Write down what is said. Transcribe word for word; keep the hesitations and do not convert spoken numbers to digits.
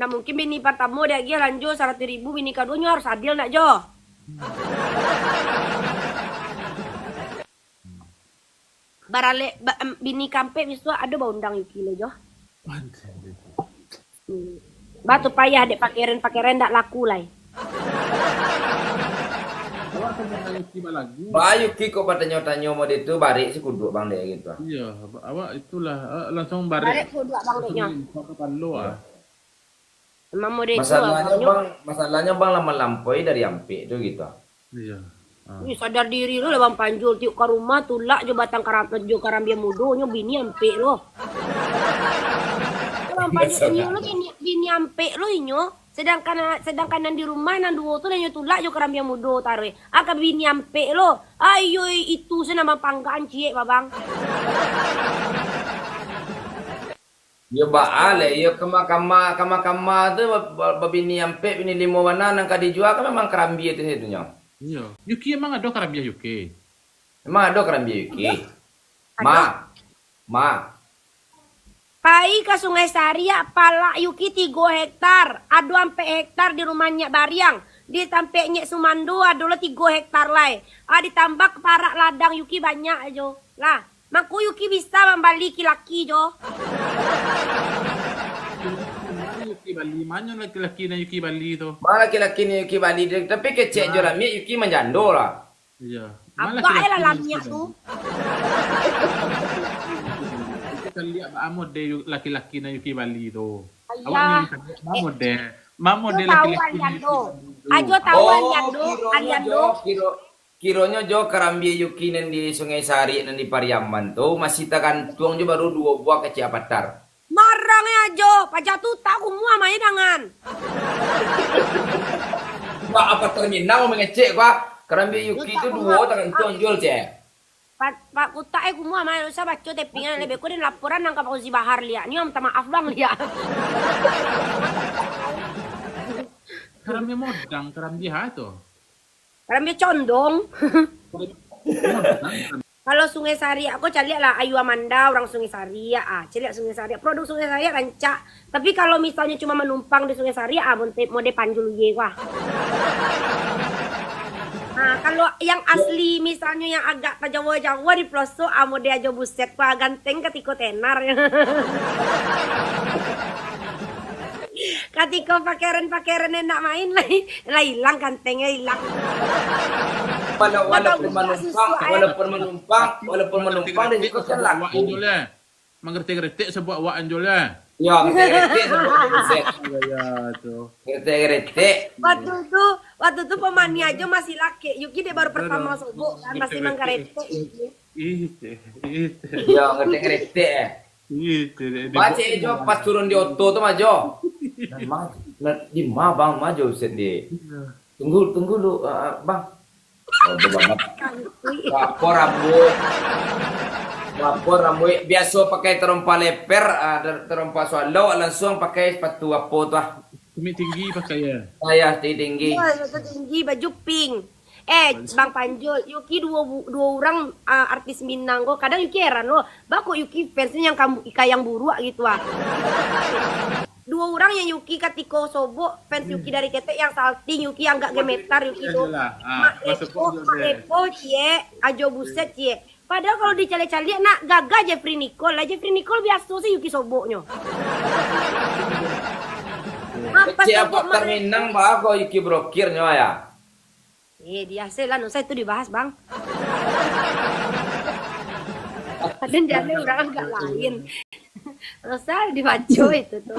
Nah, mungkin bini partamo diagiah lanjo saratuih ribu, bini kaduonyo harus adil nak jo. Baralek ba, em, bini kaampek bisuak ado baundang Yuki lo jo. Hmm. Batu payah dek pakeren-pakeren ndak laku lai. Awak tanyo Yuki balagu. Ba Yuki kok batanyo-tanyo mode tu, barek si kuduak bang dek gitu. Iya, ba-, awak itulah, eh, langsung barek. Barek kuduak bang deknyo. Langsung info kapalo, ah. Emang mode tu. Masalahnyo abang, masalahnyo bang lah malampaui dari ampek tu gitu. Iya. Ah. Ih, sadar diri lo lah Bang Panjul. Tiok ka rumah tulak jo batang karam-, jo karambia mudo, nyo bini ampek lo. Bang Panjul, inyo lo bini, bini ampek lo inyo. Sedangkan, sedangkan nan di rumah nan duo tu lah nyo tulak jo karambia mudo taruih. Aka bini ampek lo. Ayo itu se nan bapanggaan ciek babang. Yo baa lai, yo kama-kama, kama-kama tu ba-, ba-, babini ampek, bini limo bana nan ka dijua kan memang karambia tu sajo nyo. Iyo. Yuki emang ado karambia Yuki? Emang ado karambia Yuki? Ado. Ma. Ma. Pai ka Sungai Sariak, palak Yuki tigo hektar, ado ampek hektar di rumah Nyiak Bariang, di tampek Nyiak Sumando ado lo tigo hektar lai. Ah, ditambah parak ladang Yuki banyak jo. Lah, Mangko Yuki bisa mambali laki-laki jo. Yuki bali, manyo laki-laki nan Yuki bali tu? Ma laki-laki nan Yuki bali tu, tapi kecek jo lamiak Yuki manjando lah. Iya. Abak eh lah lamiak tu. Kita lihat ba mode laki-laki nan Yuki bali tu. Awak ni lihat ba mode. Ma mode laki-laki nan Yuki bali tu. Ajo tahu Aliando. Oh, Aliando, kironyo Aliando. Jo, kiro, Kironyo jo karambia Yuki nan di Sungai Sariak nan di Pariaman tu masih tagantuang jo baru duo buah kecek apatar. Marang eh ajo, paja tu tak kumuah main dangan. Ba apatar Minang mangecek kua, karambia Yuki tu duo tagantuang jual cek. Pak, Pak Kutak eh kumuah main, usah baco tapingan, lebih kurang laporan nang ka Fauzi Bahar liak. Nyo minta maaf bang liak. Karambia modang, karambia ha tu. Karambia condong. Kalau Sungai Sariak ko caliak lah Ayu Amanda, urang Sungai Sariak ah. Caliak Sungai Sariak, produk Sungai Sariak rancak. Tapi kalau misalnyo cuma manumpang di Sungai Sariak ah, mode, mode Panjul Uye wah. Nah, kalau yang asli misalnyo yang agak tajawa-jawa di pelosok ah, mode Ajo Buset wah, ganteng katiko tenar. Katiko pakeren-pakeren enak main lai, lah ilang kantengnyo ilang. Walau, walaupun manumpang, walaupun manumpang, walaupun manumpang di situ kan laku. Manggeretek-geretek sabuah awak anjol ya. Ya, manggeretek sabuah awak anjol. Ya, ya, tu. Geretek-geretek. Waktu tu, waktu tu pemani ajo masih lakek. Yuki dek baru pertama sobok kan, masih manggeretek. Ih, ih. Ya, geretek-geretek eh. Iyo, tu, dia Bacek buat jo pas turun di oto tu mah jo. Nah, ma, nah, di ma bang, ma jo Buset di. Tunggu, tunggu lu, ah, ah, bang. Oh, dia bang. Lapor rambuik. Lapor rambuik. Biaso pakai tarompa leper, ah, tar-, tarompa swallow, langsung pakai sepatu apo tu ah. Kumik tinggi pakai ya? Saya tinggi-tinggi. Ya, itu tinggi, baju pink. Eh, Bang Panjul, Yuki duo bu-, duo urang, ah, artis Minang ko. Kadang Yuki heran lo, bako Yuki fans ni yang kamu, ka yang buruak gitu ah. Duo urang yang Yuki katiko sobok, fans Yuki dari ketek yang salting, Yuki anggak gemetar, Yuki tu. Ayolah, ah, Mak masuk Lepo, pun Mak deh. Lepo, cie, Ajo Buset, cie. Padahal kalau dicaliak-caliak, nak gagah Jeffrey Nicole lah. Jeffrey Nicole biaso se Yuki soboknyo. Apa Kecil sobok apa Mak terminang, Lepo? Bah, kok Yuki brokirnyo ya? Eh, dia se lah, ndak usah itu dibahas, Bang. Kadang jadi urang agak lain. Ndak usah dibaco itu tu.